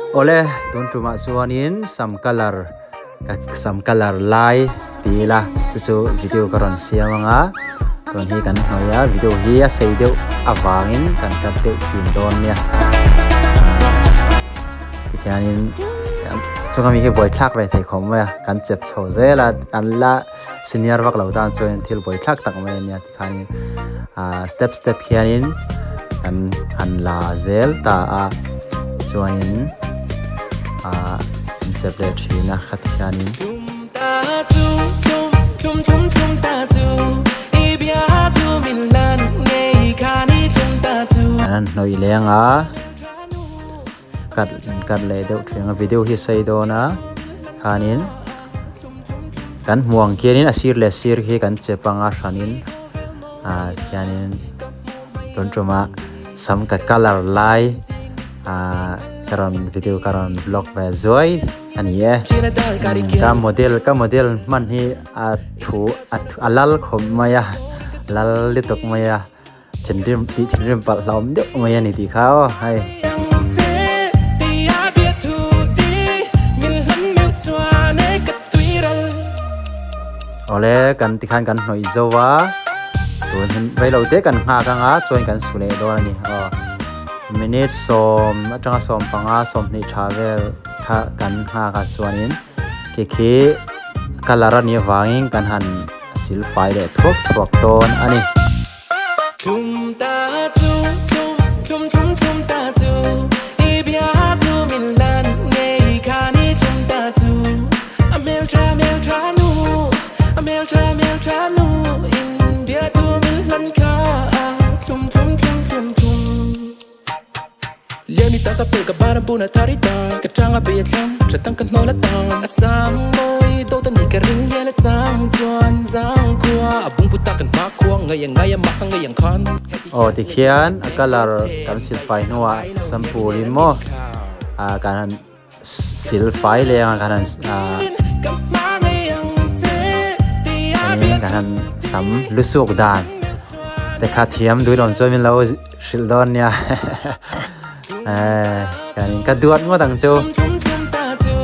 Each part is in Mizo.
Awle tun tumah chuanin sam colour ka sam colour lai ti ila chu chu video ka rawn siam anga tun hi kan hnawih a video hi a sei deuh avangin kan cut deuh thin dawn nia tikhianin chunga mi hi buaithlak ve thei khawp mai a kan chep chho zel a an la senior vak lo tan chuan thil buaithlak tak mai ania tikhanin ah step step hianin kan han la zel ta a chuanin ah an chep leh thin a khati hianin. An han hnawih leng a cut cut leh deuh thin a video hi a sei dawn a khanin kan hmuh ang khianin a sir leh sir khi kan chep anga hranin ah khianin tun tumah sam ka colour lai ah ka rawn video ka rawn vlog ve zuai a ni e ka model ka model hman hi a thu a lal khawp mai a lal lutuk mai a. Thinrim tih thinrim palh hlauhawm deuh mai a ni tih kha aw hei. Awle kan tikhan kan hnawih zo a tun hun reilo te kan nghak anga chuan kan su leh dawn a ni aw minute sawm atanga 15 20 tha vel kha kan nghak a chuanin khi khi colour a nih avangin kan han Silfai leh thuak thuak dawn a ni. Aw tikhian a colour kan silfai hnuah shampoo in maw ah kan han silfai leh anga kan han ah kan han sam lusuk dan te kha thiam duilawn chuan min lo hrilh dawn nia eh chuanin ka duat ngawt ang chu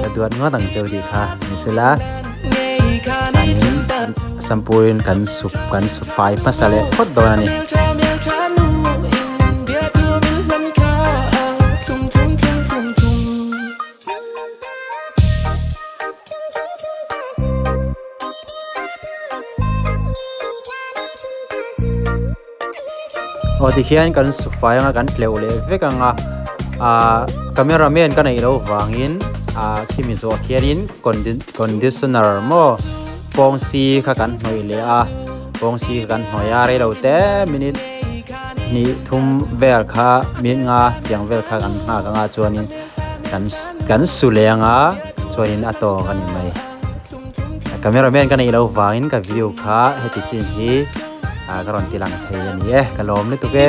ka duat ngawt ang chu tih kha ni sela chuanin shampoo in kan sup kan sup fai hmasa leh phawt dawn a ni. Aw tikhian kan su fai anga kan tleuh leh vek anga ahh camera man ka neih loh vangin ahh khimi zawh khianin conditioner maw pawngsi kha kan hnawih leh a pawngsi kha kan hnawih a reilo te minute hnih thum vel kha minute nga tiang vel kha kan nghak anga chuanin kan kan su leh anga chuanin a tawk a ni mai. Camera man ka neih loh vangin ka view kha heti chin hi ah ka rawn ti lang thei a ni e ka lawm lutuk e.